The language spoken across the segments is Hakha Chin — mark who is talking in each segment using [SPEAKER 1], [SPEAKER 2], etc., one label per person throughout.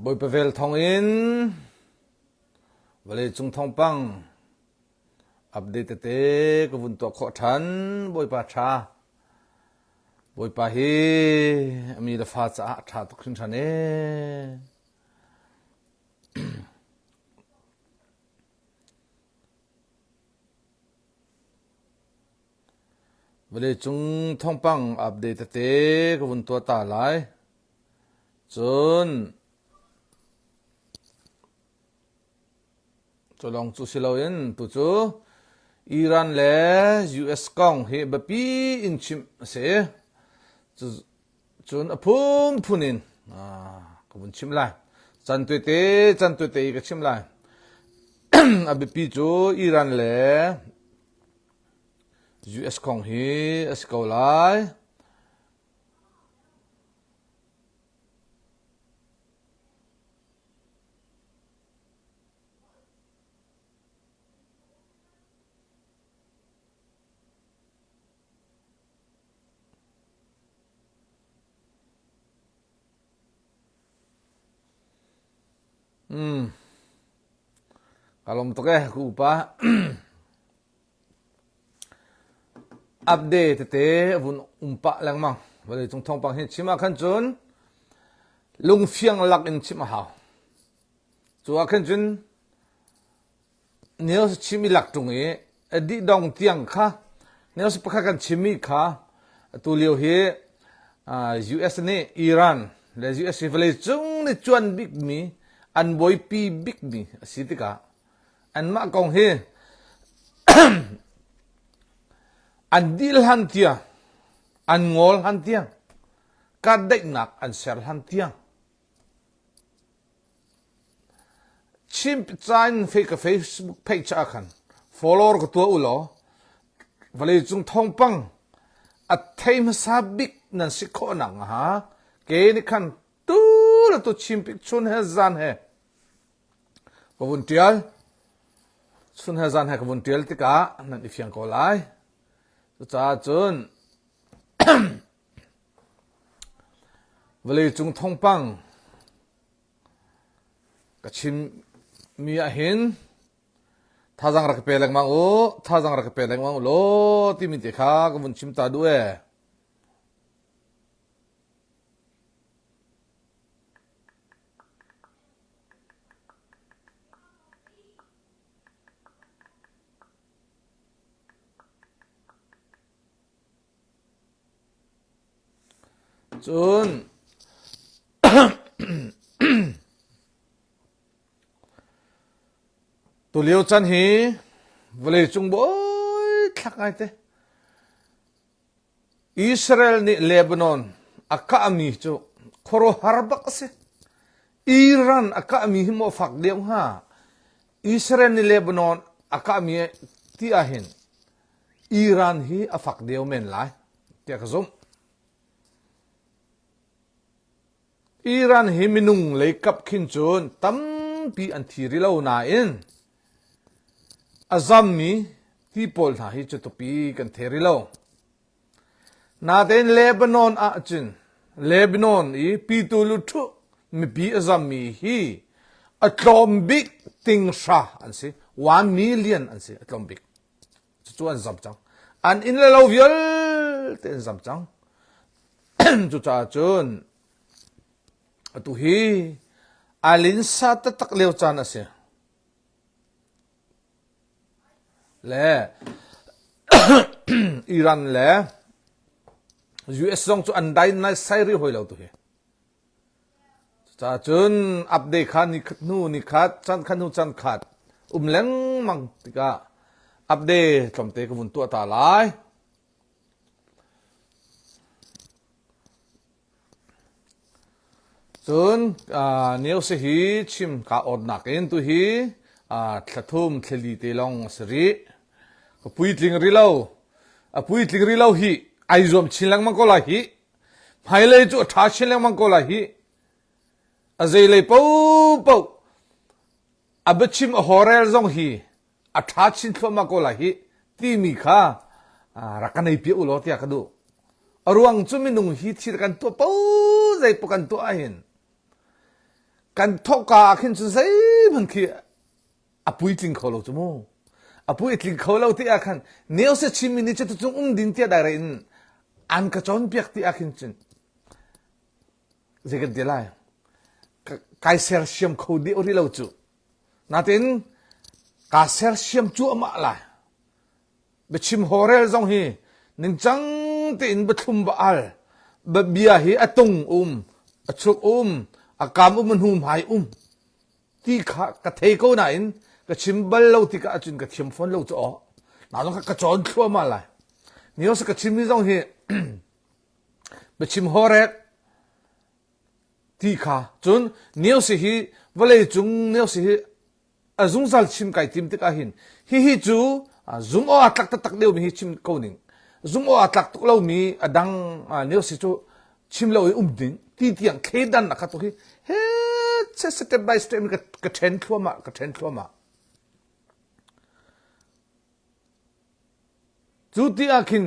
[SPEAKER 1] Bawipa vel thawngin vawleicung thawngpang update tete ka vun tuah khawh ṭhan. Bawipa ṭha. Bawipa hi a mi le fa caah a ṭha tuk hringhran ee. Vawleicung thawngpang update tete ka vun tuah ta lai. Cun cu lawng cu si loin tucu Iran le US kong hi biapi in chimh a si. Cun a phunphun in ka vun chim lai. Can tuite can tuite i ka chim lai. A biapi cu Iran le US kong hi a si ko lai. Mm. Ka lawm tuk eh, ku upa. Update tete vun um pah lengmang. Vawlei cung thawngpang hi chim ah khan cun lungfiang lak in chim a hau. Cu ah khan cun News chim i lak ṭung i a dih dong tiang kha news pakhat kan chimmi kha atu lio hi US nih Iran le US hi vawlei cung nih cuan bikmi an buaipi bikmi a si tikah anmah kong hi an dil hlan tiang an ngol hlan tiang kahdaihnak an ser hlan tiang Chin ca in ka Facebook page ah khan follower ka tuah u law vawleicung thawngpang a thei hmasa bik nan si khawh nak hnga ke nih khan tu le tu chimpik chun he zan he ka vun tial chun he zan he ka vun tial tikah nan i fiang ko lai cucaah cun Vawleicung thawngpang ka chimmi ahhin thazaang rak ka pe lengmang u, thazaang rak ka pe lengmang u law timi te kha ka vun chim ta duh ee. Cun tulio chan hi vawleicung bawi thlak ngaite. Israel nih Lebanon a kahmi cu khuaruahhar bak a si. Iran a kahmi hi maw fak deuh hnga? Israel nih Lebanon a kahmi ti ahhin Iran hi a fak deuh men lai tiah ka zumh. Iran hi minung lei kap khin cun tampi an thi rih lo nain a zammi ti pawl hna hi cu tupi kan the rih lo. Natein Lebanon ahcun Lebanon i pitu luthu mipi a zammi hi a tlawm bik tinghra an si. 1 million an si a tlawm bik. Cucu an zam cang. An inn le lo vialte an zam cang. Cucaah cun atu hi a linsa taktak lio caan a si. Le Iran le US zong cu an dai nai sai rih hoi lo tu hi. Cucaah cun update kha nikhat hnu nikhat, chan khat hnu chan khat um lengmang tikah update tlawmte ka vun tuah ta lai. Cun uh, news hi chim ka awtnak in tu hi uh, thlathum thlali te long a si rih. Ka puitling ri lo. A puitling ri lo hi ai zuam chin lengmang ko lai hi. Hmailei cu a ṭha chin lengmang ko lai hih. A zeilei paohpaoh a biachim a horel zong hi a ṭha chin thluahmah ko lai hih timi kha rak ka nei piah u law tiah ka duh. A ruang cu minung hi thil kan tuah paoh zei paoh kan tuah ahhin kan. Kan thawkka ah khin cun zeihmanh khi a puitling kho lo cu mu. A puitling kho lo ti ah khan Neose Chinmi nih cu cung um ding tiah dairei in an ka cawnpiak ti ah khin cun zei kan ti lai kai sersiam kho dih rih lo cu. Natin kaa sersiam cuahmah lai. Biachim horel zong hi ningcang tein biathlum ba al bia hi a tung um a chuk um a kam um a hnu hmai um ti kha ka thei ko nain ka chim bal lo tikah ahcun ka thiam fawn lo cu aw na zong kha ka cawn thluahmah lai nios ka chimmi zong hi biachim horek ti kha cun news hi vawlei cung news hi a zungzal chim kai tim tikah hin hihi cu zum aw aa tlak taktak deuhmi hi chim ko ning zum aw aa tlak tuk lomi a dang news hi cu chim lo in um ding ti tiang thleidan a kha tuk hi he step by step ka ka then thluahmah ka then thluahmah cu ti ah khin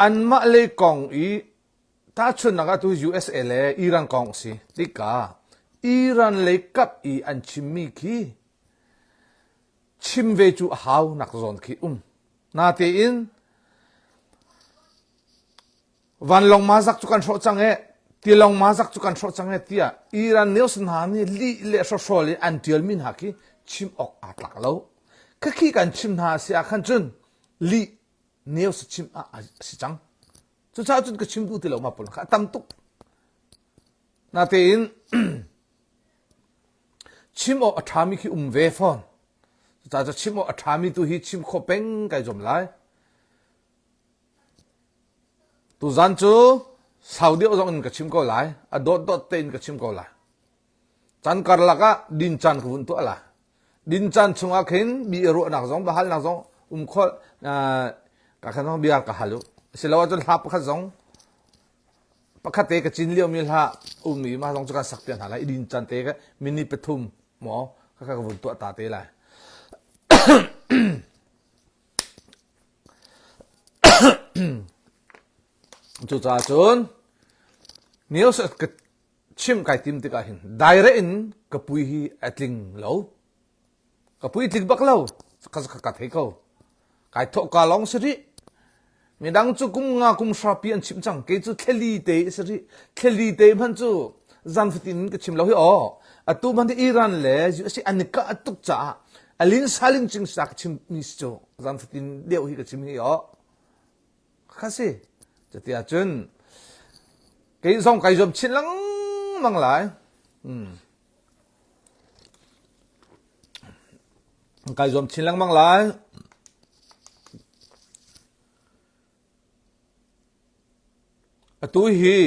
[SPEAKER 1] anmah lei kong i Tahchunhnak ah tu USA le Iran kong a si tikah Iran lei kap i an chimmi khi chim ve cu a hau nak zawn khi um. Natein vanlawng mazak cu kan hrawh cang e tilawng mazak cu kan hrawh cang e tiah Iran news hna nih lih le hrawhrawl in an tialmi hna khi chim awk aa tlak lo. Khakhi kan chim hna a si ah khan cun lih news chim ah a si cang. Cucaah cun ka chim duh ti lo ma pawl kha a tam tuk. Natein chim awk a ṭhami khi um ve fawn. Cucaah cu chim awk a ṭhami tu hi chim khawh peng kai zuam lai. Tuzan cu sau deuh zong in ka chim ko lai. A dawt dawt tein ka chim ko lai. Caan karlak ah din caan ka vun tuah la. Din caan chungah khin bi ruahnak zong biahalnak zong um khawh ka khan zong bia ka hal u. Silo ahcun hla pakhat zong pakhat te ka cin liomi hla ummi mah zong cu kan sak piak hna lai. I din caan te ka minute pathum maw ka ka vun tuah ta te lai. Cucaah cun news ka chim kai tim tikah hin direct in ka pui hi a tling lo ka pui tling bak lo ka ka thei ko kai thawh ka long si rih midang cu kum nga kum hra pi an chim cang kei cu thleli te si rih thleli te hman cu zan fatin ka chim lo hi aw atu man Iran le US an ka tuk caah alin salin ching sa ka chim mi si cu zan fatin deuh hi ka chim hi aw Kha si. Cuti ahcun kei zong kai zuam chin lengmang lai. Hmm. Kai zuam chin lengmang lai. Atu hi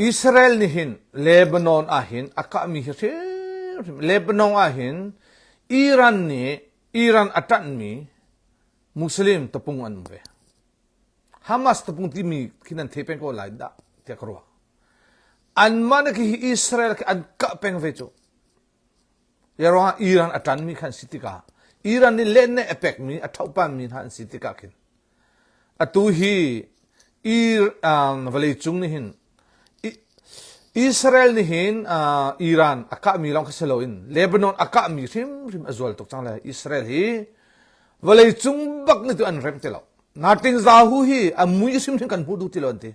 [SPEAKER 1] Israel nih hin Lebanon ah hin a kahmi hi hrimhrim Lebanon ah hin Iran nih Iran a ṭanhmi Muslim tapung an um ve. Hamas tapung timi khi nan thei peng ko lai dah tiah ka ruah. Anmah nih khi Israel khi an kah peng ve cu. Ruangah Iran a ṭanmi khan si tikah Iran nih lenne a pekmi a ṭhohpanmi hna an si tikah khin atu hi vawlei cung nih hin Israel nih hin Iran a kahmi lawng kha si loin Lebanon a kahmi hrimhrim a zual tuk cang le Israel hi vawlei cung bak nih tu an remh ti lo. Natin Zahu hi a mui hrimhrim kan hmu duh ti lo an ti.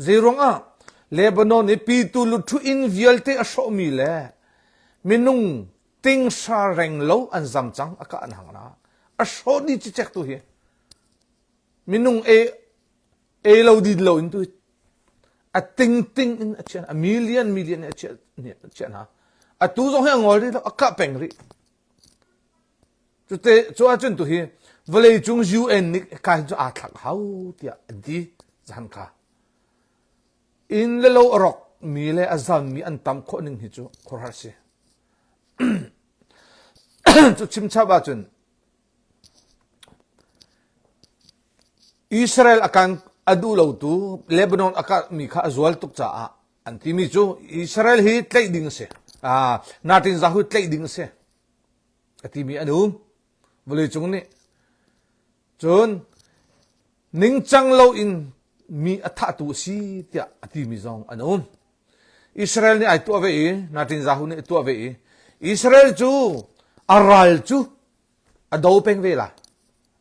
[SPEAKER 1] Zeiruangah Lebanon i pitu luthu inn vialte a hrawhmi le minung tinghra reng lo an zam cang a kah an hang na a hrawh dih cicek tu hi minung e e lo din lo in tu a ting ting in a chiah a million million in a chiah a chiah hna atu zong hi a ngol rih lo a kah peng rih Cute cu ahcun tu hi vawleicung UN nih ka hin cu aa thlak hau tiah an ti zan kha. Inn le lo a rawk mi le a zam mi an tam khawh ning hi cu khuaruahhar si. cu chimchap ahcun Israel a kan a duh lotu Lebanon a kah mi kha a zual tuk caah an timi cu Israel hi tlaih ding a si. Ah, Natin Zahu tlaih ding a si. A timi an um vawleicung nih cun ningcang loin mi a thahtu a si tiah a timi zong an um. Israel nih ai tuah ve i Netanyahu nih a tuah ve i Israel cu a ral cu a do peng ve lai.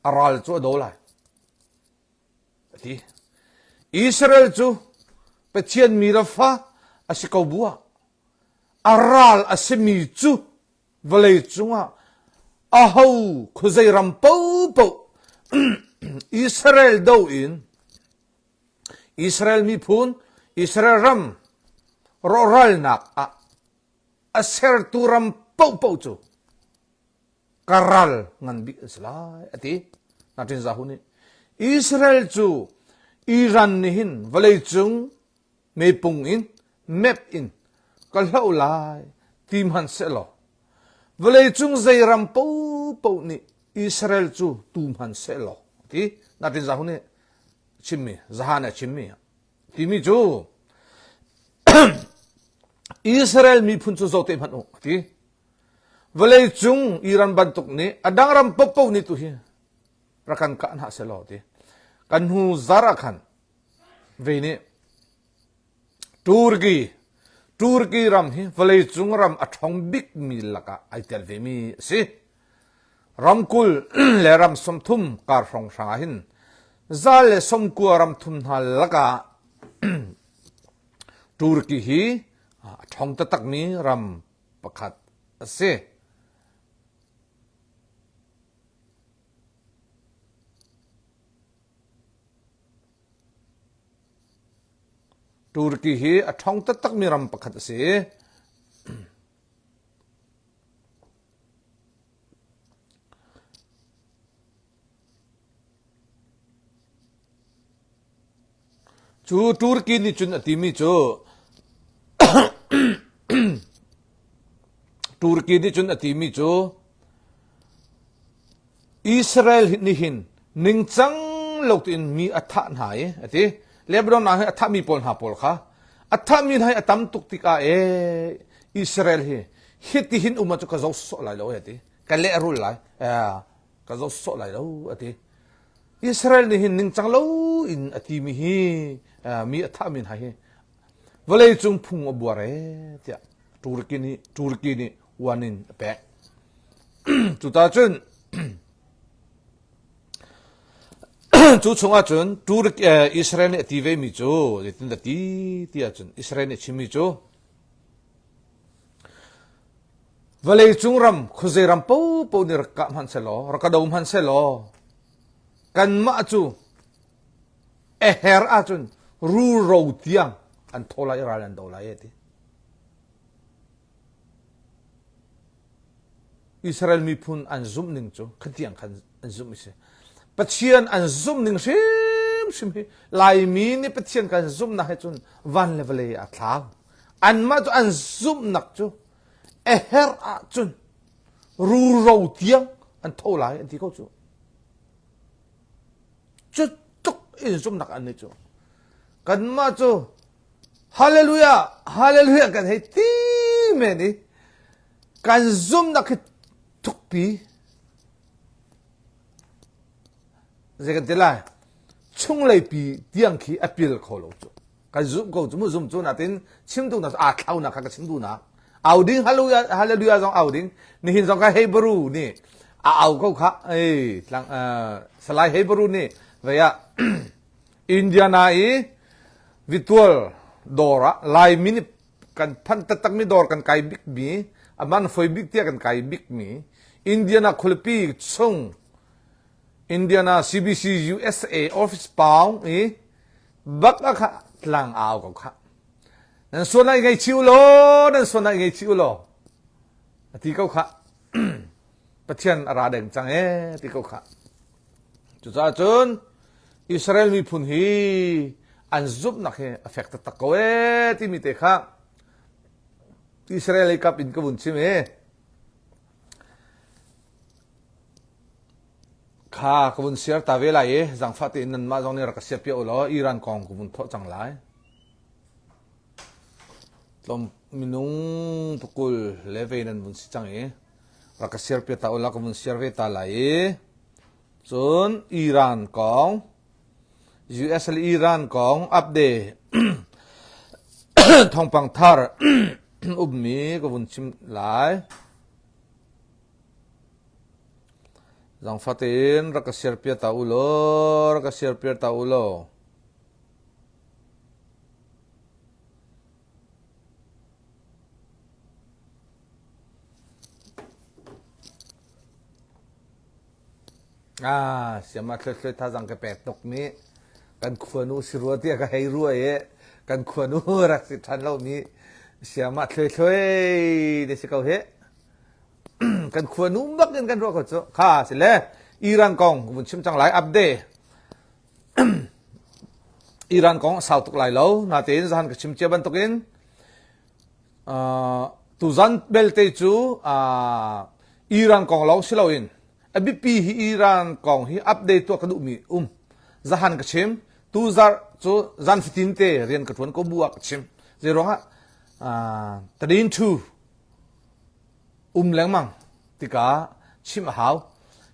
[SPEAKER 1] A ral cu a do lai. A ti. Israel cu Pathian mi le fa a si ko bu ah a ral a simi cu vawlei cungah aho khuazei ram paohpaoh Israel do in Israel miphun Israel ram rawhralnak ah a sertu ram paohpaoh cu ka ral ngan bik an si lai a ti. Netanyahu nih Israel cu Iran nih hin vawleicung mepung in map in ka hloh lai ti hmanhsehlaw vawleicung zei ram paohpaoh nih Israel cu tu hmanhsehlaw ti Netanyahu nih chimmi Zahan a chimmi timi cu Israel miphun cu zote hmanh u ti vawleicung Iran bantuk nih a dang ram paohpaoh nih tu hi rak kan kah hna selaw ti kan hnu zar ah khan ve nih Turkey Turkey ram hi vawleicung ram a ṭhawng bikmi lakah ai tel vemi a si. Ramkul le ram 30 kar hrawnghrang ah hin zal le 90 ram thum hna lakah Turkey hi a ṭhawng taktakmi ram pakhat a si. Turkey hi a ṭhawng taktakmi ram pakhat a si. Cu Turkey nih cun a timi cu Turkey nih cun a timi cu Israel nih hin ningcang lo tein mi a thah hna i a ti. Lebanon ah hin a thahmi pawl hna pawl kha a thahmi hna hi a tam tuk tikah ee Israel hi hiti hin um ah cu ka zo sawh lai lo a ti. Ka lehrul lai. Ka zo sawh lai lo a ti. Israel nih hin ningcang lo in a timi hi mi a thahmi hna hi vawleicung phung a buar ee tiah Turkey nih Turkey nih uan in a pek. Cuta cun cu chungah cun Turk Israel nih a ti vemi cu zeitin dah ti ti ahcun Israel nih a chimmi cu vawleicung ram khuazei ram paohpaoh nih rak kah hmanh sehlaw rak ka do hmanh sehlaw kanmah cu a her ahcun rulro tiang an thaw lai ral an do lai ti. Israel miphun an zumh ning cu khatiang khan an zumh i si. Pathian an zumh ning hrimhrim hi Laimi nih Pathian kan zumhnak he cun van le vawlei a thlau. Anmah cu an zumhnak cu a herh ahcun ruro tiang an tho lai an ti ko cu. Cu tluk in zumhnak an nih cu. Kanmah cu Hallelujah Hallelujah kan hei ti men i kan zumhnak hi thukpi zei kan ti lai chunglei pi tiang khi a pil kho lo cu kan zumh ko cu mu zum cu natin chim duhnak aa thlaunak kha ka chim duhnak au ding hallelujah hallelujah zong au ding nihin zong kha Hebrew nih a au ko kha ei tlang salai Hebrew nih vei ah Indiana i Vitual dawr ah Laimi nih kan phanh taktakmi dawr kan kai bikmi, a man foi bik tiah kan kai bikmi Indiana khualipi chung Indiana CBC USA office paung i bak a kha tlang au ko kha. Nan suan ai ngei chi u law, nan suan ai ngei chi u law. A ti ko kha. Pathian a ra deng cang e ti ko kha. Cucaah cun Israel miphun hi an zumhnak hi a fek taktak ko ee timi te kha Israel lei kap in ka vun chim i kha ka vun share ta ve lai i zangfah tein nanmah zong nih rak ka siap piak u law Iran kong ka vun thawh cang lai. Tlawm minung pakul le ve nan vun si cang i rak ka share piak ta u la ka vun share ve ta lai i cun Iran kong. US le Iran kong update thawngpang thar ummi ka vun chim lai. Zangfah tein rak ka share piak ta u law, rak ka share piak ta u law. Ah, siama thloi thazang ka pek tuk mi kan khuanu si rua tiah ka hei rua i kan khuanu rak si ṭhan lo mi siama thloi thloi te si ko hi. Kan khuanu bak in kan ruah ko cu. Kha si le Iran kong vun chim cang lai update. Iran kong a sau tuk lai lo. Natein zahan ka chim cia bantukin uh, tuzan belte cu uh, Iran kong lawng si loin a biapi hi Iran kong hi update tuah ka duhmi um. Zahan ka chim. Tuzar cu zan fatin te rian ka ṭuan ko bu ah ka chim. Zei ruangah uh, tadin thu um lengmang tikah chim a hau.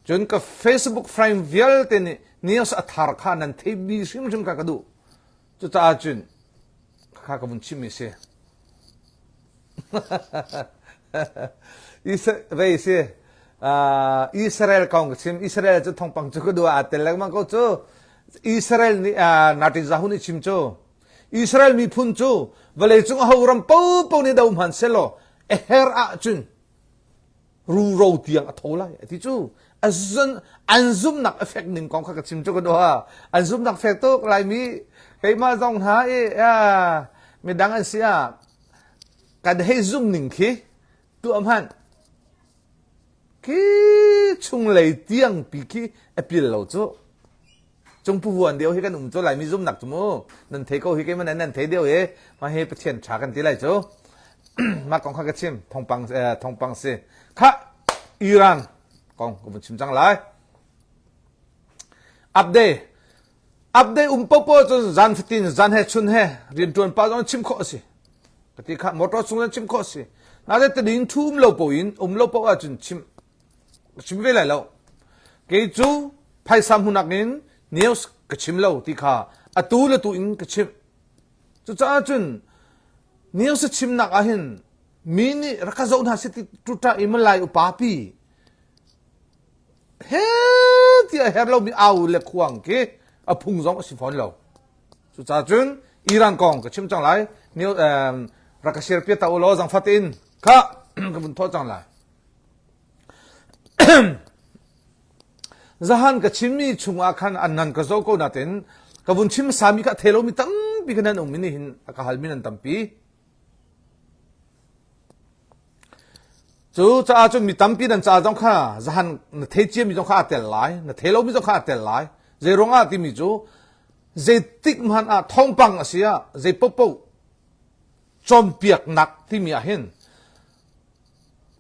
[SPEAKER 1] Cun ka Facebook friend vialte nih news a thar kha nan thei bi hrimhrim kha ka duh. Cucaah cun kha ka vun chimmi si. Rei si. Uh, Israel kong ka chim. Israel cu thongpang cu ka duh aa tel lengmang ko cu. Israel nih uh, Netanyahu nih chim cu. Israel miphun cu vawleicung aho ram popo nih do hman selaw a her ahcun ruro tiang a tho lai a ti cu an zumnak a fek ning kong kha ka chim cu ka dua an zumnak fek tuk laimi keimah zong hna i midang an si ah kan hei zum ning khi tuah hmanh khi chunglei tiang pi khi a pil lo cu Cungpu vuan deuh hi kan um cu Laimi zumnak cu mu nan thei ko hi keimah nan nan thei deuh i mah hi Pathian ṭha kan ti lai cu mah kong kha ka chim thongpang eh, thongpang si kha Iran kong ka vun chim cang lai update update um popo cun zan fatin zan he chun he rianṭuan pa zong chim khawh a si ka ti kha motor chung zong chim khawh a si na te ding thu um lo po in um lo po ahcun chim Ka chim ve lai lo. Kei cu phaisa hmunak in news ka chim lo ti kha atu le tu in ka chimh. Cucaah cun news chimnak ah hin mi nih rak ka zoh hna seh ti tuta i Malay upa pi he ti a her lomi au le khuang khi a phung zong a si fawn lo. Cucaah cun Iran kong ka chim cang lai. News rak ka share piak ta u law zangfat in kha ka vun thawh cang lai. Zahan ka chimmi chungah khan an nan ka zoh ko nain ka vun chim sami kha a thei lomi tampi kha nan um i nihin a ka halmi nan tampi. Cu caah cun mi tampi nan ca zong kha zahan na thei ciami zong kha aa tel lai, na thei lomi zong kha aa tel lai. Zei ruangah timi cu zeitik hmanh ah thawngpang a si ah zei paohpaoh cawnpiaknak timi ah hin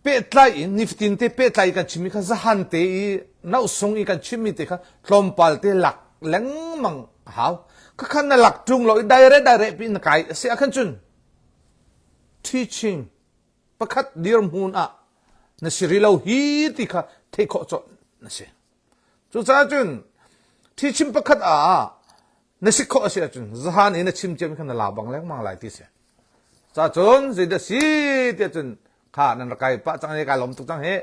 [SPEAKER 1] pehtlai in nifatin te pehtlai kan chimmi kha zahan te i nausung i kan chimmi te kha tlawmpal te lak lengmang a hau khakhan na lak ṭung lo i direct direct pi na kai a si ahkhan cun teaching pakhat dirhmun ah na si rih lo hi ti kha theih khawh cawh na si cucaah cun teaching pakhat ah na si khawh a si ahcun zahan i na chim ciami kha na la bang lengmang lai ti si Ca cun zeidah si tiah cun kha nan rak kai pah cang i kai lawm tuk cang hi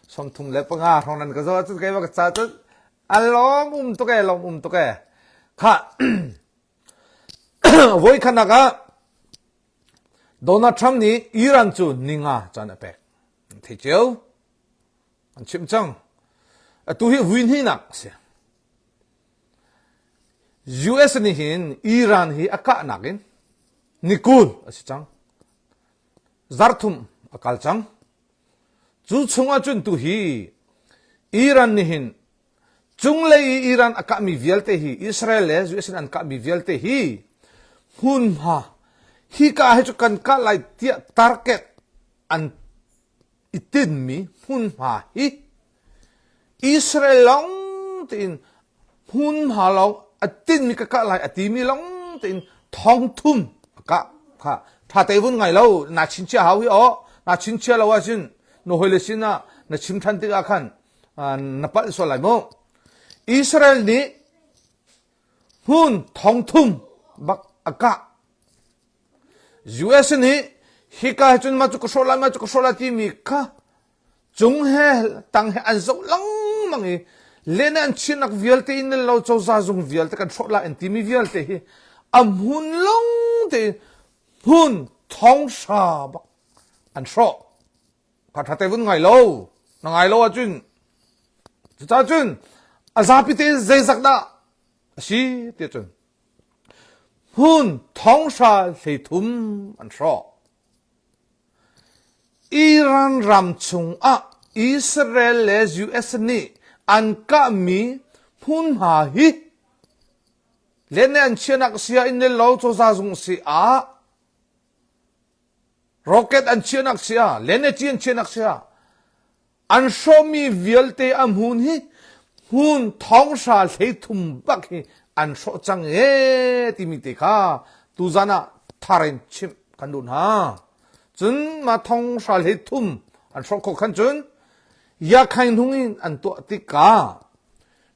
[SPEAKER 1] 35 hrawng nan ka zoh ahcun keimah ka ca cun a lawm um tuk e lawm um tuk e kha voi khanak ah Donald Trump nih Iran cu ninga caan a pek thei cio an chimh cang atu hi vui hnihnak a si US nih hin Iran hi a kahnak in nikul a si cang. Zarthum a kal cang. Cu chungah cun tu hi Iran nih hin cunglei i Iran a kahmi vialte hi Israel le US in an kahmi vialte hi hmunhma hi ka hi cu kan kah lai tiah target an i tinhmi hmunhma hi Israel lawng tein hmunhma lawng a tinhmi ka kah lai a timi lawng tein thong thum a kah kha tha te vun ngai lo na chinchia hau hi aw na chinchia lo ahcun na hawile sin ah na chim than tikah khan na palh sual lai mu Israel nih. Hmun thongthum bak a kah. US nih hika he cun mah cu ka hrawh lai mah cu ka hrawh lai timi kha cung he tang he an zoh lengmang i len an chiahnak vialte in lo cozah zung vialte kan hrawh lai an timi vialte hi a hmun long te hmun thonghra bak an hrawh. Kha ṭha te vun ngai lo. Na ngai lo ahcun cucaah cun a zapi tein zeizak dah a si tiah cun hmun thonghra 30 an hrawh. Iran ram chungah Israel le US nih an kahmi hmunhma hi len an chiahnak sia in le lo cozah zung si ah Rocket an chiahnak si ah, leneci an chiahnak si ah, an hrawhmi vialte a hmun hi hmun thonghra 30 bak hi an hrawh cang ee timi te kha tuzan ah thar in chimh kan duh hna. Cun mah thonghra 30 an hrawh khawh khan cun Yakhain hnung in an tuah tikah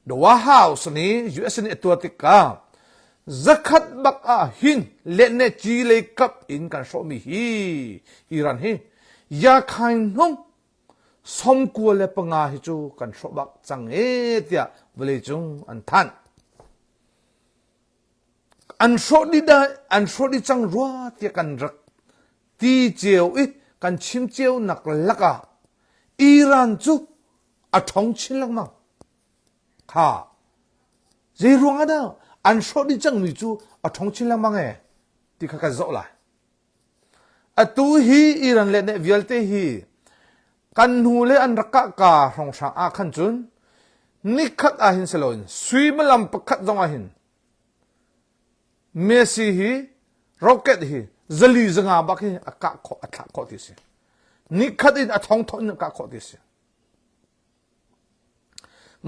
[SPEAKER 1] The White House nih US nih a tuah tikah zakhat bak ah hin lehne ci lei kap in kan hrawhmi hi Iran hi yakhain hnung 95 hi cu kan hrawh bak cang e tiah vawleicung an thanh. An hrawh dih an hrawh dih cang rua tiah kan rak ti cio i kan chim cio nak lakah Iran cu a ṭhawng chin lengmang. Kha zei ruang ah dah an hrawh dih cangmi cu a ṭhawng chin lengmang ee ti kha kan zoh lai. Atu hi Iran le neh vialte hi kan hnu le an rak kah ka hrawnghrang ah khan cun nikhat ah hin siloin suimilam pakhat zong ah hin Messi hi rocket hi zali zanga bak hi a kah khawh a thlah khawh ti si. Nikhat in a thong thong in a kah khawh ti si.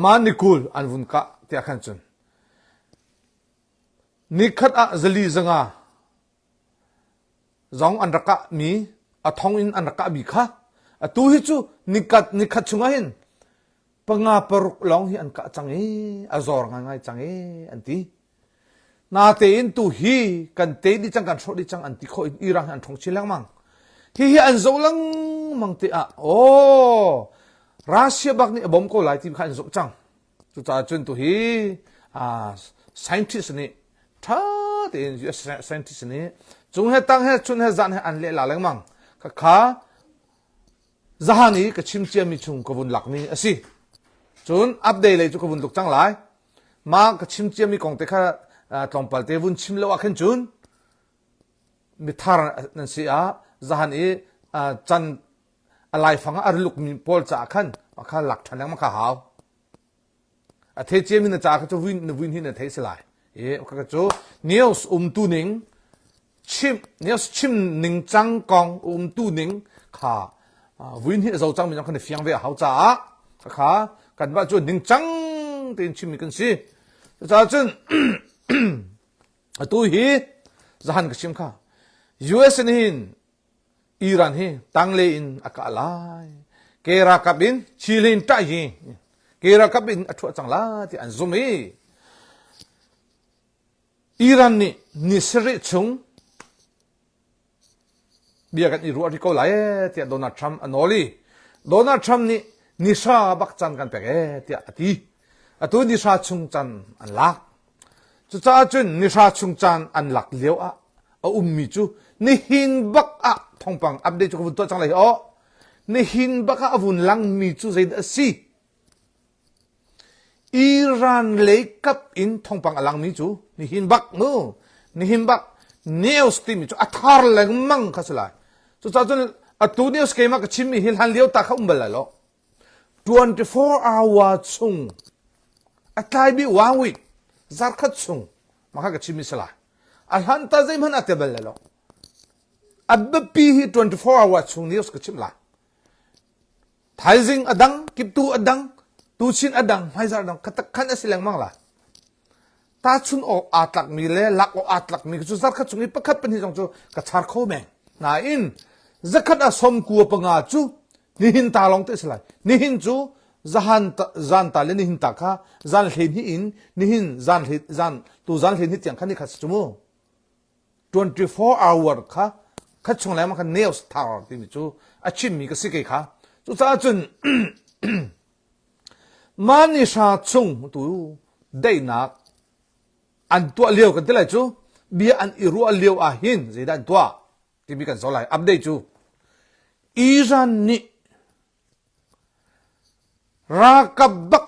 [SPEAKER 1] Mah nikul an vun kah tiah khan cun nikhat ah zali zanga zong an rak kahmi a thong in an rak kahmi kha atu hi cu nikat nikhat chungah hin panga paruk lawng hi an kah cang i a zor ngaingai cang i an ti. Natein tu hi kan te dih cang kan hrawh dih cang an ti khawh in Iran hi an ṭhawng chin lengmang. Hihi an zoh lengmang te ah aw Russia bak nih a bom ko lai ti kha an zoh cang. Cucaah cun tu hi scientist nih ṭha tein US scientist nih cung he tang he chun he zan he an leh la lengmang. Khakha zahan i ka chim ciami chung ka vun lakmi a si. Cun update lei cu ka vun tuk cang lai. Mah ka chim ciami kong te kha tlawmpal te vun chim lo ah khin cun mithar nan si ah zahan i can a laifang ah a rilukmi pawl caah khan kha lak ṭhan lengmang kha hau. A thei ciami na ca kha cu na vuin hi na thei si lai. I kha cu news umtu ning chim news chim ning cang kong umtu ning kha vuin hi a zo cang mi zong kha na fiang ve a hau caah kha kan mah cu ning cang tein chimmi kan si. Cucaah cun atu hi zahan ka chim kha US nih hin Iran hi tangle in a kah lai. Ke ralkap in Chile in ṭah hi ke ralkap in a ṭhuah cang la ti an zum i Iran nih ni sarih chung bia kan i ruah rih ko lai ee tiah Donald Trump a nawl i Donald Trump nih ni hra bak can kan pek ee tiah a ti. Atu ni hra chung can an lak. Cucaah cun ni hra chung caan an lak lio ah a ummi cu nihin bak ah thawngpang update cu ka vun tuah cang lai hi aw. Nihin bak ah a vun langmi cu zeidah a si? Iran lei kap in thawngpang a langmi cu nihin bak mu nihin bak news timi cu a thar lengmang kha si lai. Cucaah cun atu news keimah ka chimmi hi hlan lio ta kha um bal lai lo. 24 hour chung a tlai bik one week zarkhat chung mah kha ka chimmi si lai. A hlan ta zeihmanh a te bal lai lo. A biapi hi 24 hour chung news ka chim lai. Thaizing a dang, kiptu a dang, tuchin a dang, hmaizarh a dang, khatak khan a si lengmang lai. Tahchun awk aa tlakmi le lak awk aa tlakmi cu zarkhat chung i pakhat pahnih zong cu ka char kho men. Nain zakhat a 95 cu nihin ta lawng te a si lai. Nihin cu Zahan zan ta le nihin ta kha zan hlei hnih in nihin zan hlei zan tu zan hlei hnih tiang kha ni khat si cu mu. 24 hour kha khat chung lengmang kha news thar timi cu a chimmi ka si kei kha. Cucaah cun mah ni hra chung tu daihnak an tuah lio kan ti lai cu bia an i ruah lio ah hin zeidah an tuah timi kan zoh lai update cu Iran nih ralkap bak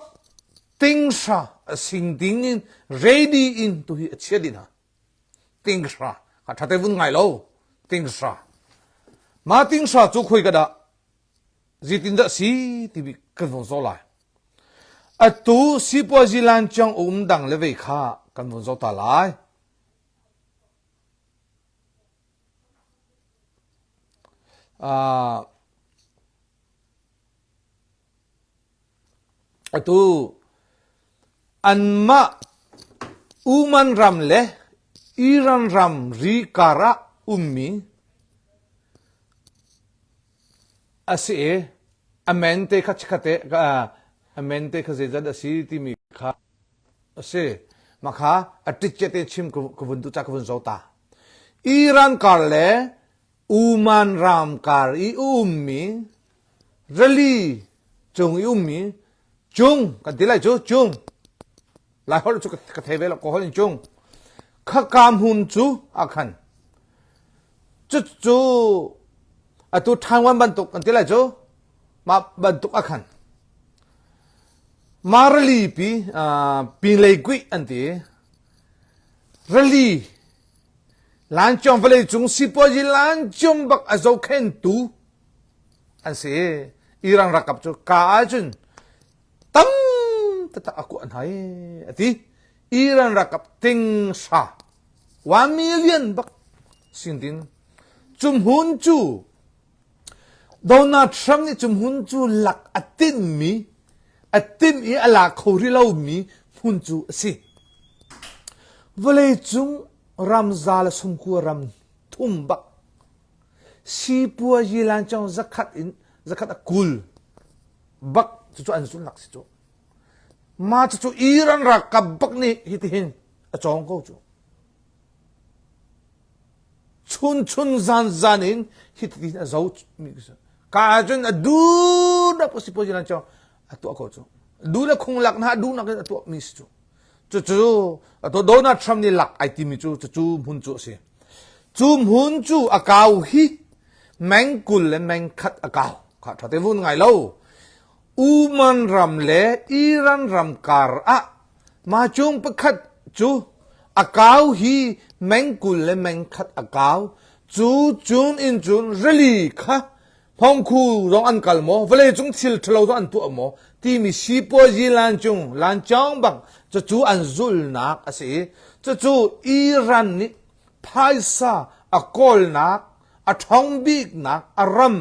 [SPEAKER 1] tinghra a sing ding in ready in tu hi a chia dih hna tinghra ka ṭha te vun ngai lo tinghra ma tinghra cu khoi ka dah zeitindah si timi kan vun zoh lai atu sipuazi lancang um dang le vei kha kan vun zoh ta lai Uh, atu anmah Uman ram le Iran ram ri kar ah ummi a si i a men te kha chikkhat a men te kha zeizat a si timi kha a si. Mah kha a ṭitciat in chim ka vun duh ca ka vun zo ta. Iran kar le Uman ram kar i ummi rili cung i ummi cung kan ti lai cu cung Lai holh cu ka thei ve lo ka holh in cung khaka hmun cu a khan cucu atu Taiwan bantuk kan ti lai cu mah bantuk a khan Marali pi pinlei kuih an ti rali lancawng vawlei cung sipuazi lancawng bak a zohkhentu an si Iran ralkap cu ka ahcun tam taktak a kuah hna i a ti Iran ralkap ting hra 1 million bak sin din cu hmun cu Donald Trump nih cu hmun cu lak a tinhmi a timh i a la kho rih lomi hmun cu a si vawleicung ram za le sumkua ram thum bak sipuazi lancawng zakhat in zakhat a kul bak cucu an zulnak si cu mah cucu Iran ralkap bak nih hitihin a cawng ko cu chun chun zan zan in hitihin a zo ka ahcun a duhnak sipuazi lancawng a tuah ko cu duh le khung lak na duhnak in a tuah mi si cu Cucu atu Donald Trump nih lak ai timi cu cucu hmun cu a si. Cu hmun cu a kau hi meng 20 le meng khat a kau. Kha ṭha te vun ngai lo. Uman ram le Iran ram kar ah ma cung pakhat cu a kau hi meng 20 le meng khat a kau. Cu cun in cun rili kha Hmongkhu zong an kal maw, vawleicung thil ṭhalo zong an tuah maw timi sipuazi lancung lancawng bang cucu an zulnak a si i cucu Iran nih phaisa a kawlnak, a ṭhawng biknak a ram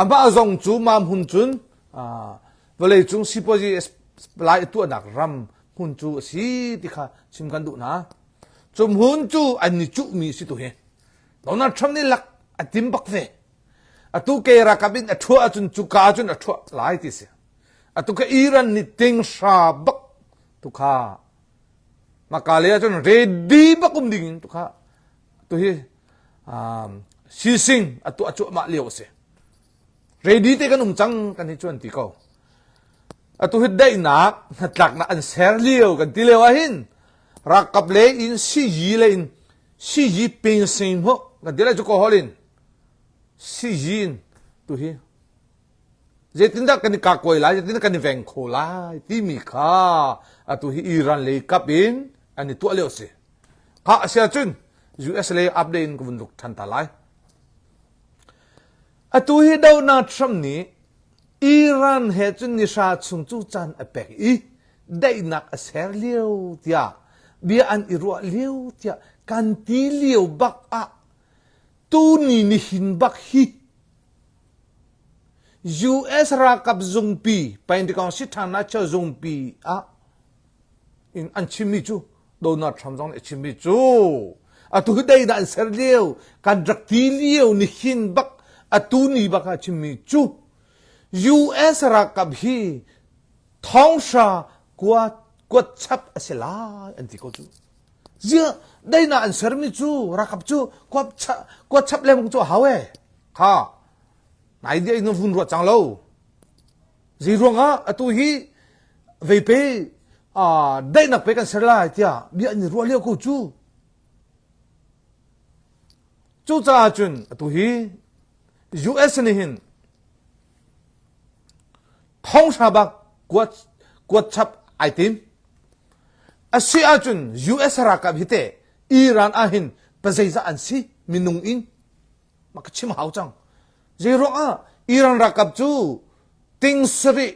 [SPEAKER 1] amah zong cu mah hmun cun vawleicung sipuazi lai a tuahnak ram hmun cu a si ti kha chim kan duh hna. Cu hmun cu an i cuhmi si tu hi. Donald Trump nih lak a tim bak ve. Atu ke rakap in a ṭhuah ahcun cuka ahcun a ṭhuah lai ti si. Atu ka Iran nih tinghra bak tu kha maka le ahcun ready bak um ding in tu kha tu hi um, sising atu a cuahmah lio a si. Ready te kan um cang kan hi cuan ti ko. Atu hi daihnak hnatlaknak an ser lio kan ti lio ahhin rakap le in siyi le in Siyi ping ho kan ti lai cu ko holin siyin tu hi zeitindah kan i kakoi lai zeitindah kan i veng kho lai timi kha atu hi Iran lei kap in an i tuah lio si kha a si ahcun US lei update in ka vun luk than ta lai atu hi Donald Trump nih Iran he cun nihra chung cu caan a pek i daihnak a ser lio tiah bia an i ruah lio tiah kan ti lio bak ah tuni nihin bak hi US ralkap zungpi Pentagon Sithana zungpi ah in an chimmi cu Donald Trump zong nih a chimmi cu atu hi daihnak an ser lio kan rak ti lio nihin bak atu ni bak ah chimmi cu. US ralkap hi thonghra kua kuat chap a si lai an ti ko cu. Ziah daihnak an sermi cu ralkap cu kuat chap, kuat chap lengmang cu a hau e. Kha nai dia in vun ruat cang lo. Zei ruangah atu hi veipe daihnak pe kan ser lai tiah bia an i ruah lio ko cu. Cucaah cun atu hi US nih hin thonghra bak kuat kuat chap ai tim. A si ahcun US ralkap hi teh Iran ah hin pazeizah an si minung in ma ka chim hau cang. Zei ruangah Iran ralkap cu ting sarih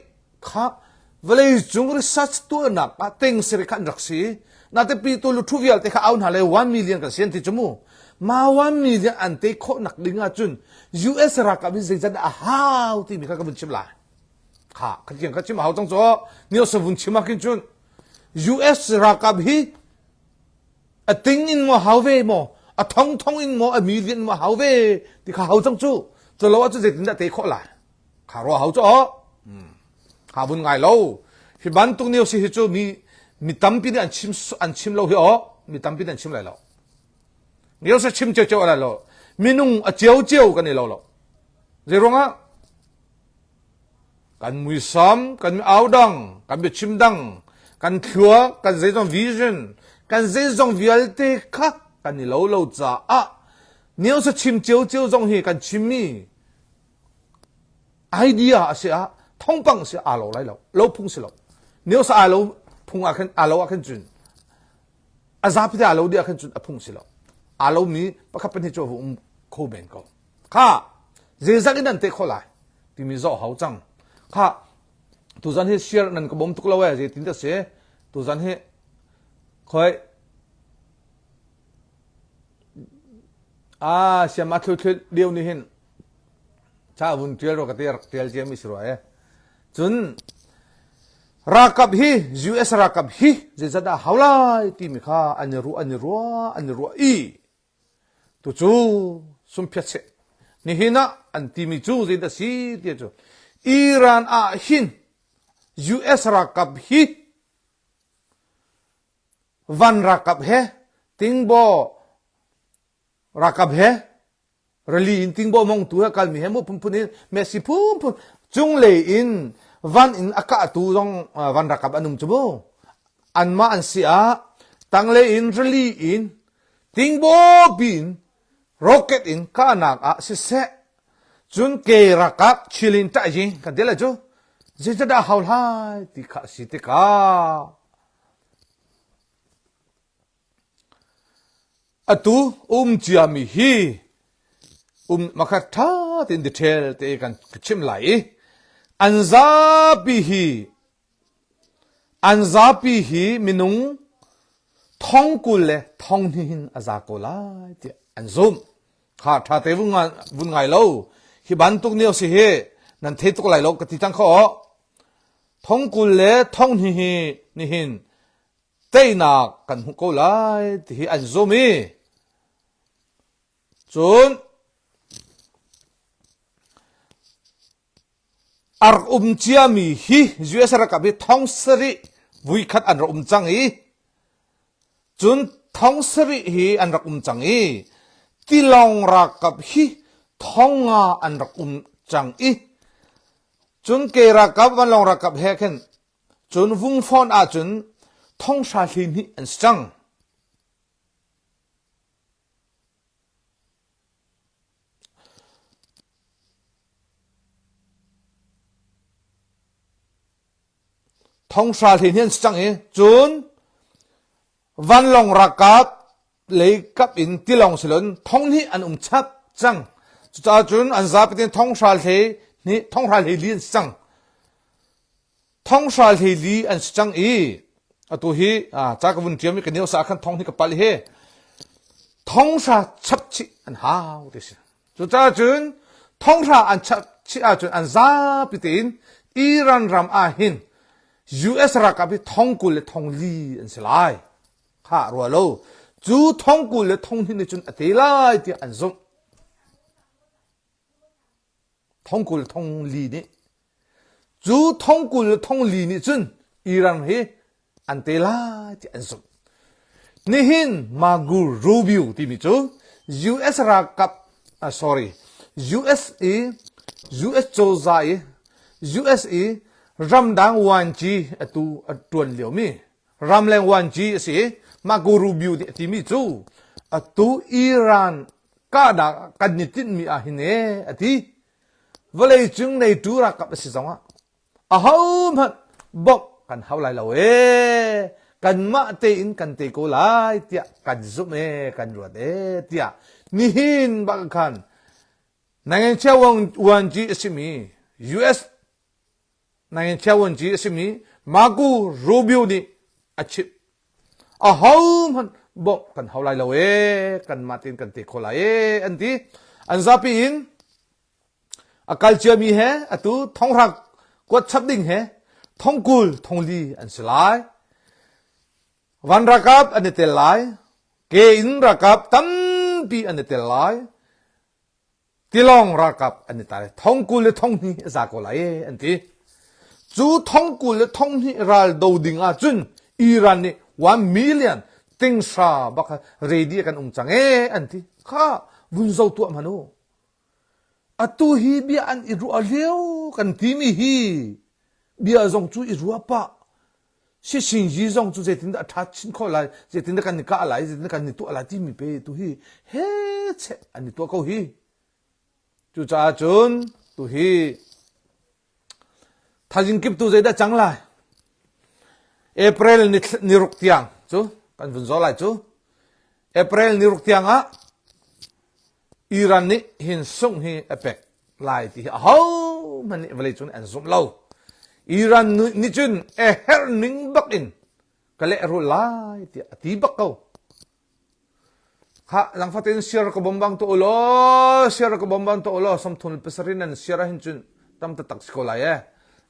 [SPEAKER 1] kha vawleicung research tuahnak ah ting sarih kha an rak si. Nate pi tu luthu vialte kha au hna le 1 million kan si an ti cu mu. Ma 1 million an te khawh nak ding ahcun US ralkap hi zeizat dah a hau timi kha ka vun chim lai. Kha kha kha chim hau cang cu ni sa vun chim ah khin cun US ralkap hi a ting in maw hau ve maw a thong thong in maw a million maw hau ve ti kha hau cang cu cu lo ahcun zeitindah te khawh lai kha ruah hau cu aw ha vun ngai lo hi bantuk news hi cu mi mi tampi nih an chim an chim lo hi aw mi tampi nih an chim lai lo news chim cio cio lai lo minung a cio cio kan i lo lo zei ruangah Kan muisam, kan au dang, kan biachim dang, kan thluak, kan zeizong vision, kan zeizong vialte kha kan i lo lo caah news a chim ciocio zong hi kan chimmi idea a si ah thawngpang si aa lo lai lo lo phung si lo news aa lo phung ah khin aa lo ah khin cun a zapi te aa lo dih ah khin cun a phung si lo aa lomi pakhat pahnih cu a um kho men ko Kha zeizat in nan te khawh lai timi zoh hau cang. Kha tuzan hi share nan ka bawm tuk lo ee zeitin dah si tuzan hi khoi ah siam a thlu thlu lio ni hin cha vun tial ro ka te rak tial cia mi si rua e cun ralkap hi US ralkap hi zeizat dah hau lai timi kha an i ruah an i ruah an i ruah i Tucu sumphiat nihin ah an timi cu zeidah si ti cu Iran ah hin US ralkap hi van ralkap he tingbaw ralkap he rali in tingbaw mongtu he kalmi he mu phunphun in Messi phunphun cunglei in van in a kahtu zong van ralkap an um cu mu anmah an si ah tanglei in rali in Tingbaw in rocket in kahnak ah siseh cun ke ralkap chilin ṭah ying kan ti lai cu zeicadah hau lai ti kha a si tikah atu um ciami hi um makhat ṭha tein detail te kan chim lai i an zapi hi An zapi hi minung thong 20 le thong hnih in a za ko lai tiah an zumh. Kha ṭha te vun ngai lo. Hi bantuk nio si hi nan thei tuk lai lo ka ti cang kho. Thong 20 le thong hnih hi nihin teinak kan hmuh ko lai ti hi an zum i cun A rak um ciami hi US ralkap hi thong sarih vuikhat an rak um cang i cun thong sarih hi an rak um cang i tilawng ralkap hi thong nga an rak um cang i cun ke ralkap vanlawng ralkap he khin cun vungfawn ahcun thong hra hleihnih an si cang. Thonghra hlei hi an si cang i cun vanlawng ralkap lei kap in tilawng silon thong hnih an um chap cang. Cucaah cun an zapi tein thonghra hlei hnih thonghra hlei li an si cang. Thonghra hlei li an si cang i atu hi ca ka vun ṭiam i ka neo sa khan thong hi ka palh hi thonghra chap chih an hau ti si. Cucaah cun thonghra an chap chih ahcun an zapi tein Iran ram ah hin US ralkap hi thong 20 le thong li an si lai. Kha rua lo. Cu thong 20 le thong hnih nih cun a te lai tiah an zumh. Thong 20 thong li nih. Cu thong 20 le thong 4 nih cun Iran hi an te lai ti an zumh. Nihin Marco Rubio timi cu US ralkap uh, sorry US i US cozah i US i ramdang wanci atu a tuan liomi ramleng wanci a si i Marco Rubio nih a timi cu atu Iran kahnak kan i tinhmi ah hin e a ti vawleicung NATO ralkap a si zongah ahohmanh bawmh kan hau lai lo ee kanmah tein kan te ko lai tiah kan zumh ee kan ruat ee tiah nihin bak khan Nangenchia Wanci a simi US Nangenchia Wanci a simi Marco Rubio nih a chimh ahohmanh bawmh kan hau lai lo ee kanmah tein kan te kho lai ee an ti an zapi in A kal ciami he atu thonghra kuat chap ding he thongkul thongli an si lai. Van ralkap an i tel lai. Ke in ralkap tampi an i tel lai. Tilawng ralkap an i tel. Thongkul le thonghnih a za ko lai an ti. Cu thongkul le thonghnih ral do ding ahcun Iran nih 1 million tingsha bak ready kan um cang ee an ti. Kha vun zo tuah hmanh u. Atu hi bia an i ruah lio kan timi hi bia zong cu i ruah pah. Sisingzi zong cu zeitindah a ṭha chin khawh lai, zeitindah kan i kah lai, zeitindah kan i tuah lai timi pe tu hi he cheh an i tuah ko hi. Cucaah cun tu hi Thaizing kip tu zeidah cang lai? April ni ruk tiang cu kan vun zaw lai cu. April ni ruk tiang ah Iran nih hin sungh hi a pek lai ti hi ahohmanh nih vawlei cung nih an zumh lo. Iran nih cun a herh ning bak in ka lehrul lai tiah a ti bak ko. Khah langfatin siar ka bom bang to ulaw siar ka bom bang to ulaw 37 nan siar ahhin cun tam taktak si ko lai e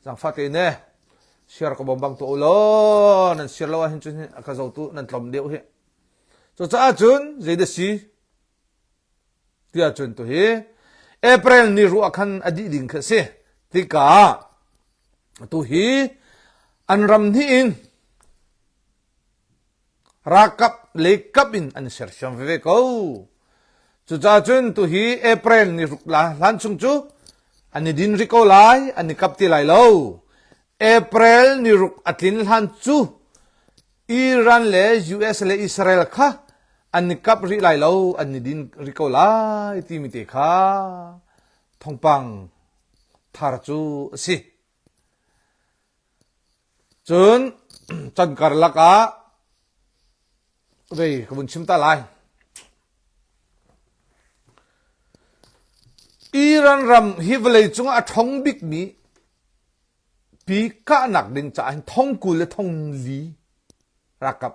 [SPEAKER 1] zangfate in e siar ka bom bang to ulaw nan siar lo ahhin cun a ka zotu nan tlawm deuh hi cucaah cun zei dah si tiah cun tu hi April ni ruah khan a dih ding kha si tikah tu hi an ram hnih in Ralkap lei kap in an sersiam veve ko. Cucaah cun tuhi April ni ruk la hlan chung cu an i din rih ko lai, an i kap ti lai lo. April ni ruk a tlin hlan cu Iran le US le Israel kha an i kap rih lai lo, an i din rih ko lai timi te kha thawngpang thar cu a si. Cun can karlak ah vei ka vun chim ta lai. Iran ram hi vawlei cungah a ṭhong bikmi pi kahnak ding caah hin thong 20 le thong 4 ralkap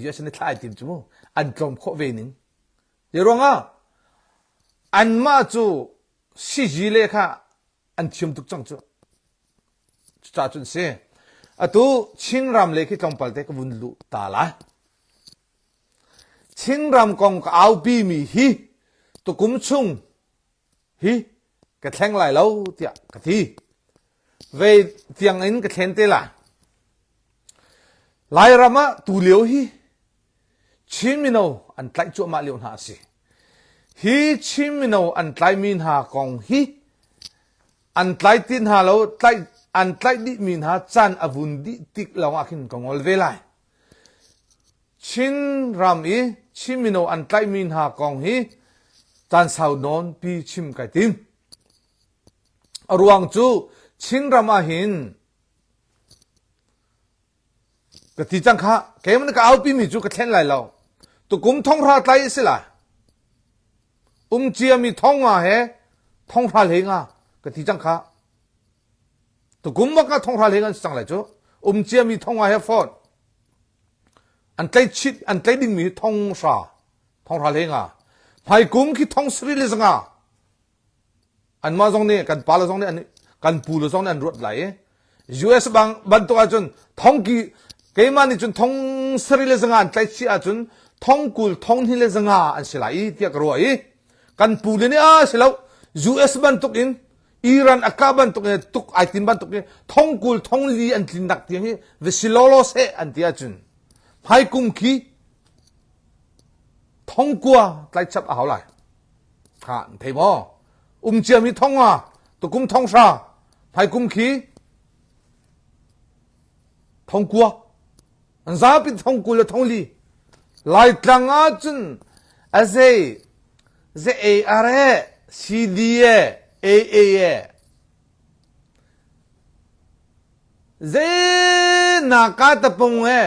[SPEAKER 1] US nih thla ai tim cu mu an tlawm khawh ve ning. Hi ruangah anmah cu siji le kha an thiam tuk cang cu. Cucaah cun si. Atu Chinram le khi tlawmpal te ka vun luh ta lai. Chinram kong ka aupi mi hi tukum chung hi ka thleng lai lo tiah ka ti. Vei tiang in ka thlen te lai. Lairam ah tu lio hi Chin mino an tlaih cuahmah lio hna a si. Hi Chin mino an tlaimi hna kong hi an tlai ti hna lo tlaih an tlaih dihmi hna caan a vun dih tik lawngah khin ka ngol ve lai. Chin ram i Chin mino an tlaihmi hna kong hi caan sau nawn pi chim kai tim. A ruang cu Chinram ah hin Ka ti cang kha keimah nih ka aupi mi cu ka thlen lai lo. Tukum thonghra tlai a si lai. Um ciami thonga he thonghra hle nga ka ti cang kha. Tukum bak ah thonghra hle nga an si cang lai cu. Um ciami thonga he fawn. An tlai chit an tlai dingmi thonghra thonghra hle nga. Hmaikum khi thong sari le zanga. Anmah zong nih kan pale zong nih an kan pu le zong nih an ruat lai i US bang bantuk ahcun thongki keimah nih cun thong sarih le zanga an tlaih chih ahcun thong 20 thong hnih le zanga an si lai i tiah ka ruah i kan pu le nih a si lo US bantuk in Iran a kah bantuk in tuk ai tin bantuk in thongkul thongli an tlin nak tiang hi va si lawlaw seh an ti ahcun hmaikum khi thongkua tlai chap a hau lai. Ha, thei maw? Um ciami thong ah tukum thong hra hmaikum khi thongkua an zapi thongkul le thongli Laitlang ahcun a zei ze AR he CD he AA he zei naka tapung he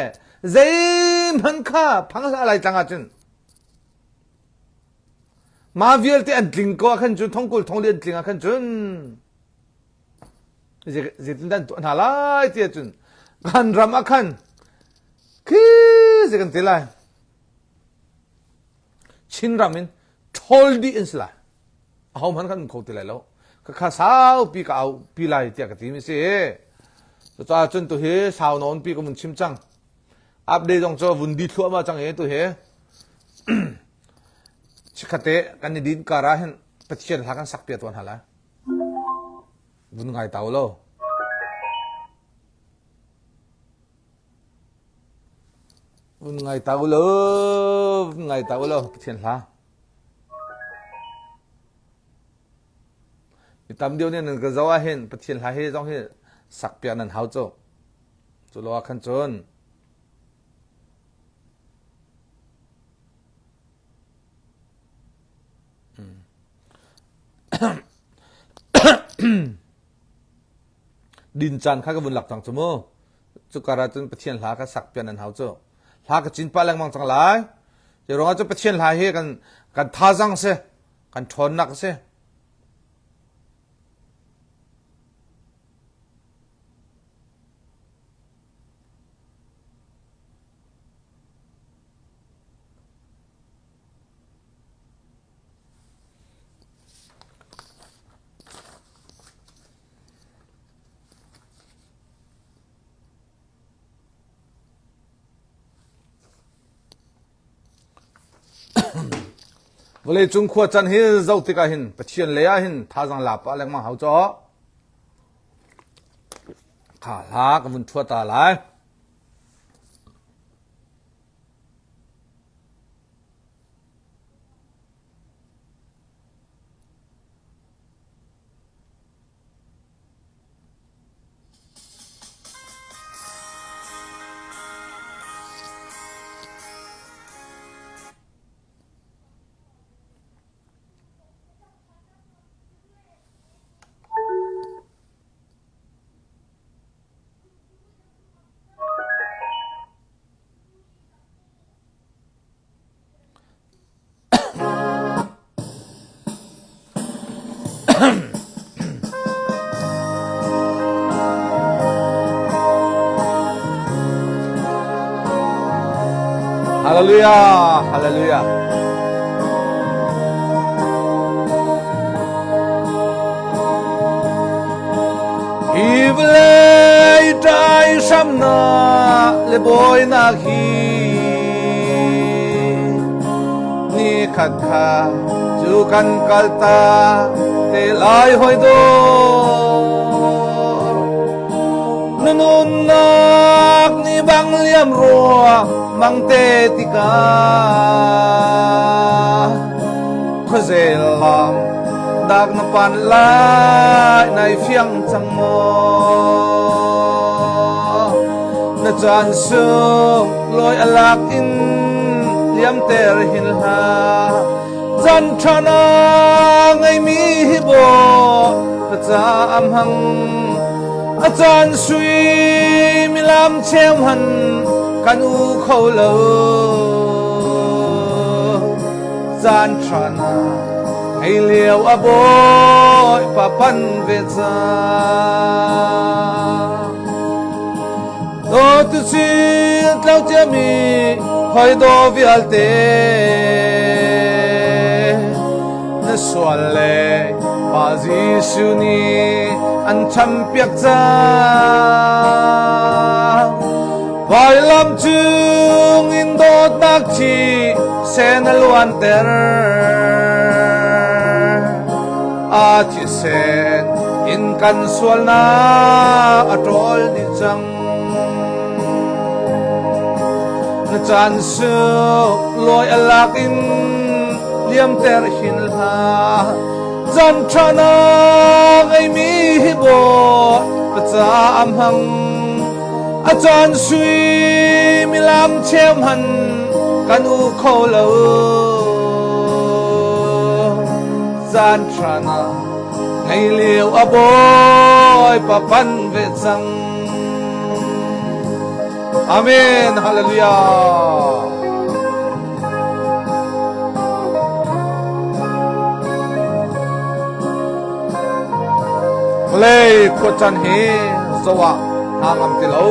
[SPEAKER 1] zeihmanh kha phang hlah Laitlang ahcun mah vialte an tling ko ah khan cun thongkul thongli an tling ah khan cun zeitin an tuah hna lai ti ahcun kan ram ah khan khi zei kan ti lai Chinram in ṭhawl dih an si lai aho hmanh kan um kho ti lai lo khakha saupi ka au pi lai tiah ka ti mi si cucaah cun tu hi sau nawn pi ka vun chim cang update zong cu vun di thluahmah cang i tu hi chikkhatte kan i din kar ah hin Pathian hla kan sak piak tuan hna lai Vun ngai ta lo. Vun ngai ta lo, vun ngai ta lo, Pathian hla. Mi tam deuh nih nan ka zoh ah hin Pathian hla hi zong hi sak piak nan hau cu. Cu lo ah khan cun Din caan kha ka vun lak cang cu mu. Cukar ah cun Pathian hla kha sak pian nan hau cu. Hla ka cin pah lengmang cang lai. Cu ruangah cu Pathian hla hi kan kan thazang si, kan ṭhawnnak si. Vawleicung khua can hi zoh tikah hin Pathian lei ah hin thazang la pah lengmang hau caw. Kha hla ka vun thua ta lai. Hallelujah, hallelujah. Hi vawlei ṭai hramnak le bawinak hi ni khat kha cu kan kal ta te lai hoi dawt. Na nunnak ni bang liam rua mang te tikah khuazel lam dak na pan lai nai fiang cang maw na caan sung loi alak in liamter hin hlah chan ṭha na ngeimi hi baw ka ca am hang a caan sui milam cheu han kan u kho lo Caan ṭha na ngei lio a bawipa pan ve cang. Dawtu sin tlo ciami hoi daw vialte na sual le Pa Jesuh nih an champiak cang. Vailam cung in dawtnak thi sen a luanter. A thisen In kan sualnak a ṭawl dih cang. Na caan suk lawi a lak in liamter hin hlah. Caan ṭha na ngeimi hi bawi ca a hmang. A caan suimilam cheu hmanh kan u kho lo. Caan ṭha na ngei lio a bawipa pan ve cang. Amen. Hallelujah. Vawlei khuacan hi zoh ah hna ngam ti lo.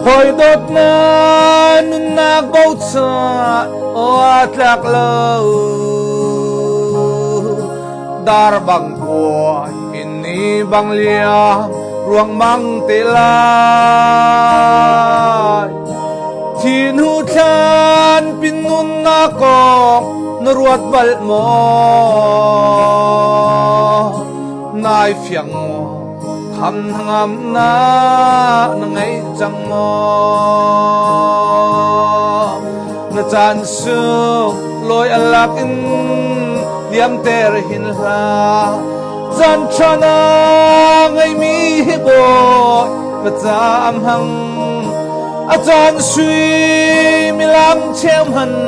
[SPEAKER 1] Hawi dawtnak nunnak bochan aw tlak lo dar bang kuai in ni bang liam ruangmang te lai Thin hu thlan pin nunnak kong na ruat bal maw? Nai fiang maw? Kham ngam na na ngei cang maw? Na caan sung lawi a lak in liamter hin hlah. Caan ṭha na ngeimi hi bawi pa ca a hmang. A caan suimilam cheu hmanh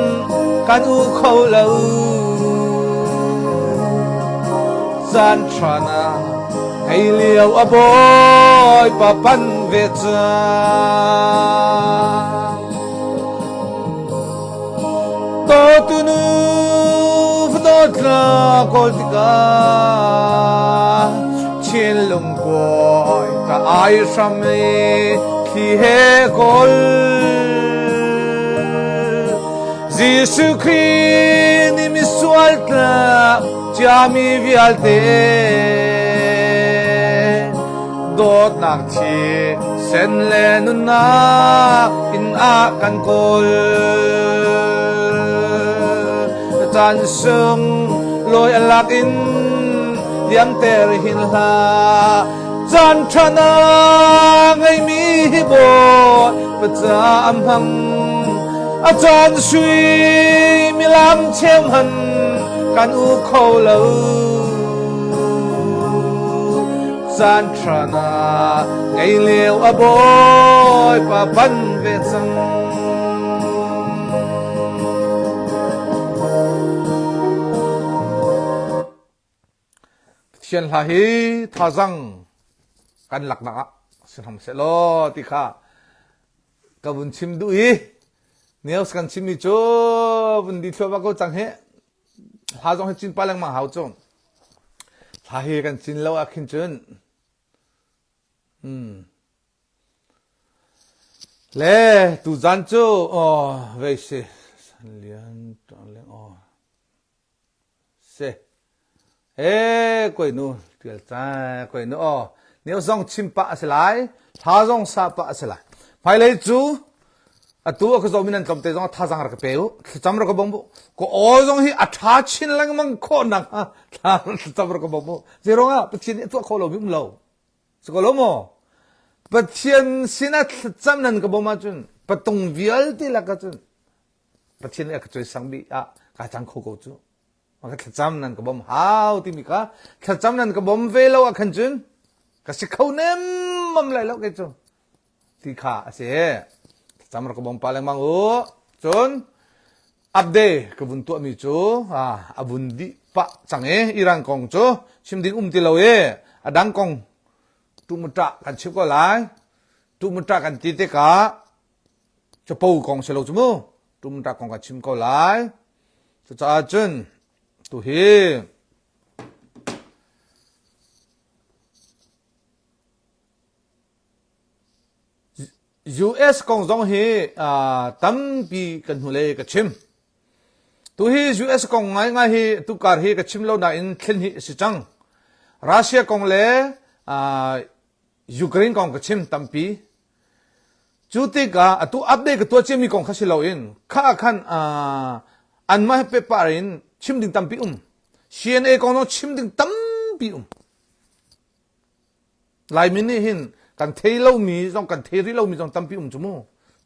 [SPEAKER 1] kan u kho lo. Caan ṭha na ngei lio a bawipa pan ve cang. Tawtunu fadawtla kawl tikah Chinlung kawi ka ai hram i thli he kawl. Jesuh Khrih nih misual tlak ciami vialte dawtnak thi sen le nunnak in a kan kawl. Caan sung lawi a lak in liamter hin hlah. Caan ṭha na ngeimi hi bawi ca a hmang. A caan suimilam cheu hmanh kan u kho lo. Caan ṭha na ngei lio a bawipa ban ve cang. Pathian hla hi thazang kan laknak ah si hram seh law ti kha ka vun chim duh i news kan chimmi cu vun di thluahmah ko cang hi hla zong hi cin pa lengmang hau cu hla hi kan cin lo ah khin cun hmm le tuzan cu oh vei si san lian lian oh Si. Ee, koinu tial cang, koinu aw. Neo zong chim pah a si lai, hla zong sa pah a si lai. Hmailei cu atu a ka zomi nan tlawmte zong thazang rak ka pe u, thlacam rak ka bawm u. Ka aw zong hi a ṭha chin lengmang khawh nak hnga thla thlacam rak ka bawm u. Zeiruangah Pathian nih a tuah kho lomi um lo. Si ko lo maw? Pathian sinah thlacam nan ka bawm ahcun patung vialte lakah cun Pathian nih a ka cawisang bik ah kaa cang kho ko cu. Ka thlacam nan ka bawm hau timi kha thlacam nan ka bawm ve lo ah khan cun ka si kho nemmam lai lo kei cu ti kha a si. Thlacam rak ka bawm pa lengmang u. Cun update ka vun tuahmi cu a vun dih pah cang i Iran kong cu chim ding um ti lo i a dang kong tumutah kan chim ko lai. Tumutah kan ti tikah Capo kong si lo cu mu. Tumta kong ka chim ko lai. Cucaah cun tuhi US kong zong hi uh, tampi kan hnulei ka chim. Tu hi US kong ngaingai hi tukar hi ka chim lo nain thlen hi a si cang. Russia kong le uh, Ukraine kong ka chim tampi. Cu tikah atu update ka tuah ciami kong kha si loin kha khan uh, anmah he pehpar in chim ding tampi um. CNA kong zong chim ding tampi um. Laimi nih hin kan thei lomi zong kan thei rih lomi zong tampi um cu mu.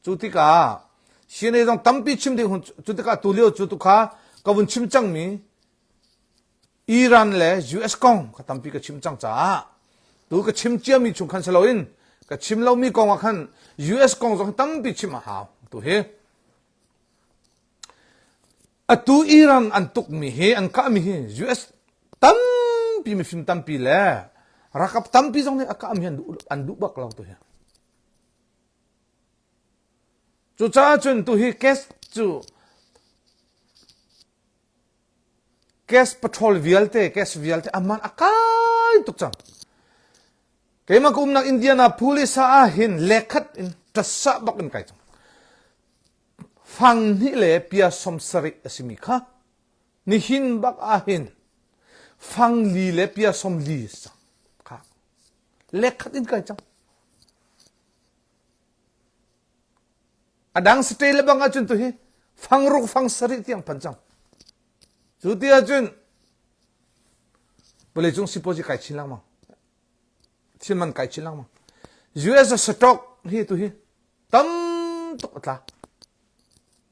[SPEAKER 1] Cu tikah CNA zong tampi chim ding hun cu tikah tu lio cu tu kha ka vun chim cangmi Iran le US kong ka tampi ka chim cang caah tu ka chim ciami chung khan si loin ka chim lomi kong ah khan US kong zong tampi chim a hau tu hi. Atu Iran an tukmi hi an kahmi hi US tampi mifim tampi le ralkap tampi zong nih a kahmi an duh an duh bak lo tu hi. Cucaah cun tu hi gas cu gas patrol vialte gas vialte aman a kai tuk cang. Keimah ka umnak Indiana police ah hin lekhat in ṭasa bak in kai cang. Fang hnih le pia 70 a simi kha nihin bak ahhin fang li le pia 40 a si cang. Kha lekkhat in kai cang. A dang state le bang ahcun tu hi fang ruk fang sarih tiang phan cang. Cu ti ahcun vawleicung sipuazi kai chin lengmang. Thil man kai chin lengmang. US stock hi tu hi tam tuk a tla.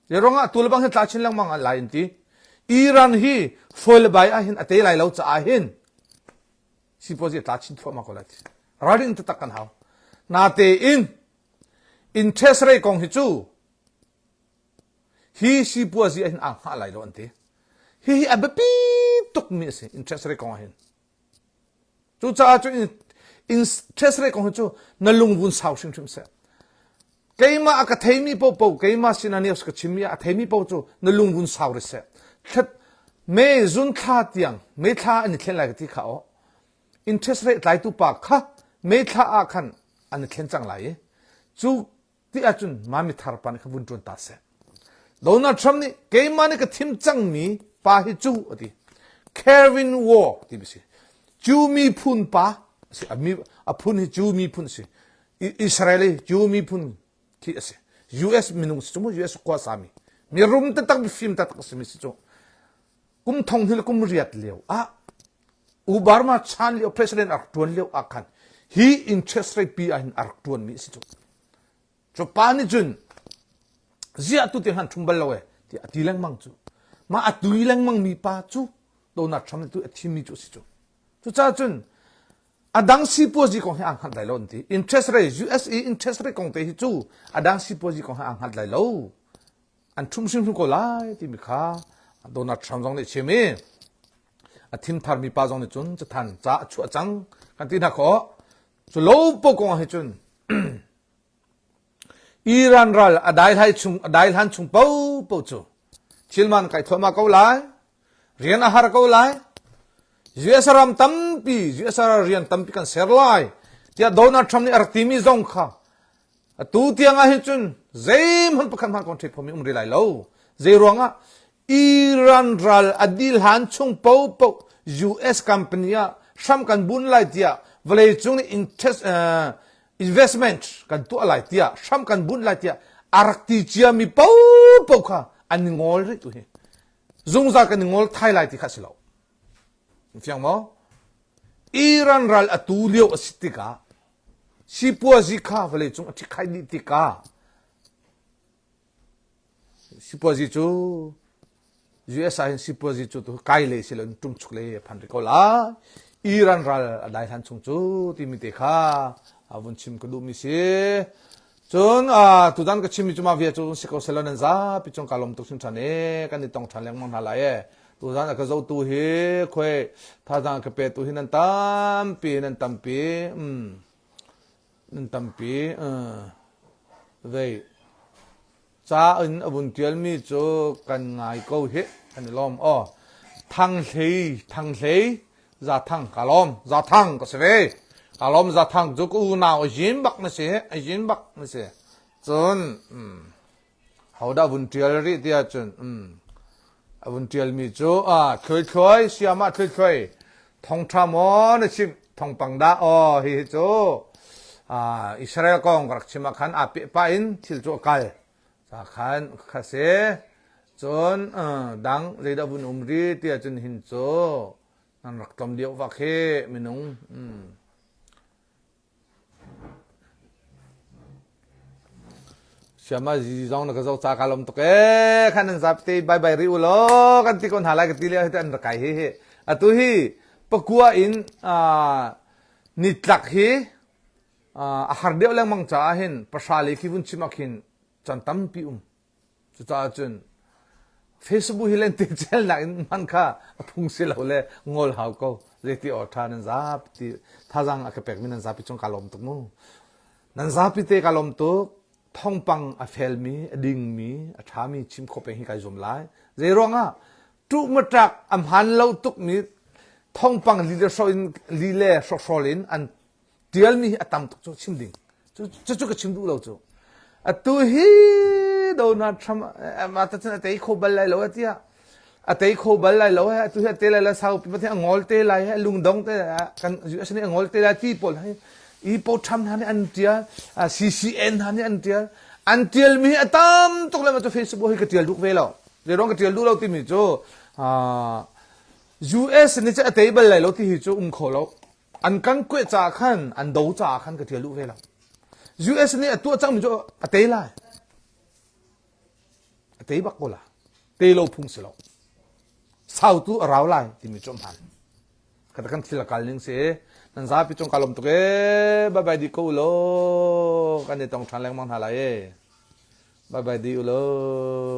[SPEAKER 1] Hi ruangah tu le bang hi tla chin lengmang ah lai an ti. Iran hi fawi le bai ah hin a te lai lo caah hin sipuazi a tla chin thluahmah ko lai ti. Ralrin taktak kan hau. Natein interest rate kong hi cu hi sipuazi ah hin aa hngah lai lo an ti. Hihi a biapi tukmi a si interest rate kong ah hin. Cucaah cun interest rate kong hi cu na lungvun sau hrimhrim seh. Keimah a ka theimi paohpaoh keimah sinah news ka chimmi a theimi paoh cu na lungvun sau ri seh. Thlet me zun thla tiang me thla an i thlen lai ka ti kha aw. Interest rate tlaitu pa kha me thla ah khan an i thlen cang lai i cu ti ahcun mami thar pa nih kha vun ṭuan ta seh. Donald Trump nih keimah nih ka thim cangmi pa hi cu a ti. Kevin War ti mi si. Jew miphun pa a si. A phun hi Jew miphun a si. Israeli Jew miphun khi a si. US minung si cu mu US khua sami. Mi rum taktak mi fim taktak a simi si cu. Kum thong hnih le kum riat lio ah Obama chan lio president a rak ṭuan lio ah khan hi interest rate pi ah hin a rak ṭuanmi a si cu. Cu pa nih cun ziah tu tiang han ṭhum bal lo e tiah a ti lengmang cu. Mah a tui lengmang mi pa cu Donald Trump nih tu a thimmi cu a si cu. Cucaah cun a dang sipuazi kong hi aa hngat lai lo an ti. Interest rate US i interest rate kong te hi cu a dang sipuazi kong hi aa hngat lai lo. An ṭhum hrimhrim ko lai timi kha Donald Trump zong nih a chim i a thim tharmi pa zong nih cun cathan ca a chuah cang kan ti hna khawh. Cu lo po kong ah hi cun Iran ral a dai hlai chung a dai hlan chung paohpaoh cu thil man kai thuahmah ko lai rian a har ko lai US ram tampi US rian tampi kan ser lai tiah Donald Trump nih a rak timi zong kha atu tiang ah hin cun zeihmanh pakhat hmanh kong ṭhit mi um rih lai lo zei ruangah Iran ral a dil hlan chung paohpaoh US company ah hram kan bun lai tiah vawleicung nih interest uh, investment kan tuah lai tiah hram kan bunh lai tiah a rak ti ciami paohpaoh kha an i ngol rih tu hi zungzal kan i ngol thai lai ti kha si lo fiang maw Iran ral a tu lio a si tikah sipuazi kha vawleicung a ṭhikhai dih tikah Sipuazi cu US ah hin sipuazi cu kai lei si loin ṭumchuk lei a phan rih ko lai. Iran ral a dai hlan chung cu timi te kha a vun chim ka duhmi si. Cun tutan ka chimmi cu mah via cu si ko selaw nan zapi cung ka lawm tuk hringhran e kan i tong ṭhan lengmang hna lai e. Tuzan a ka zohtu hi khoi thazaang ka petu hi nan tampi nan tampi. Mm. Nan tampi. Uh. Zei ca in a vun ṭialmi cu kan ngai ko hih kan i lawm aw Thang Hlei Thang Hlei Za Thang ka lawm Za Thang ka si ve ka lawm Za Thang cu ka unau a yin bak na si a yin bak na si cun um hodah vun ṭial rih tiah cun um. A vun ṭialmi cu thluai thluai siamah thluai thluai thongṭha maw na chimh thongpang dah aw hihi cu Israel kong ka rak chim ah khan aa peh pah in thil cu a kal ca khan kha si cun dang zeidah vun um ri tiah cun hin cu nan rak tlom deuh vak hi minung Siama zi zong na ka zoh ca ka lawm tuk ee khan nan zap te bye bye ri u law kan ti ko hna lai ka ti le an rak kai hi hi atu hi pakua in nitlak hi a har deuh lengmang caah hin pahra le khi vun chim ah khin chan tampi um Cucaah cun Facebook hi lente celnak in hman kha a phung si lo le ngol hau ko. Zeiti aw ṭha nan zapi thazaang a ka pekmi nan zapi cung ka lawm tuk mu. Nan zapi te ka lawm tuk. Thawngpang a felmi, a dingmi, a ṭhami chim khawh peng hi kai zuam lai. Zei ruangah ṭuh maṭak a hmaan lo tukmi thawngpang li le hro in li le hrokhrawl in an tialmi hi a tam tuk cu chim ding cu cu ka chim duh lo cu atu hi Donald Trump ma ta cun a tei kho bal lai lo tiah a tei kho bal lai lo atu hi a te lai la sau pi pathian a ngol te lai he lungdong te kan US nih a ngol te lai ti pawl hi i po Trump hna nih an tial CCN hna nih an tial an tial mi hi a tam tuk le ma cu Facebook hi ka tial duk ve lo zeiruang ka tial duh lo timi cu US nih cu a tei bal lai lo ti hi cu um kho lo An kan kueh caah khan an do caah khan ka ṭial duh ve lo. US nih a tuah cangmi cu a tei lai. A tei bak ko la. Tei lo phung si lo. Sau tu a rau lai timi cu hmaan. Kata kan thil a kal ning si. Nan zapi cung ka lawm tuk ee. Bye bye di ko law. Kan i tong ṭhan lengmang hna lai ee. Bye bye di u law.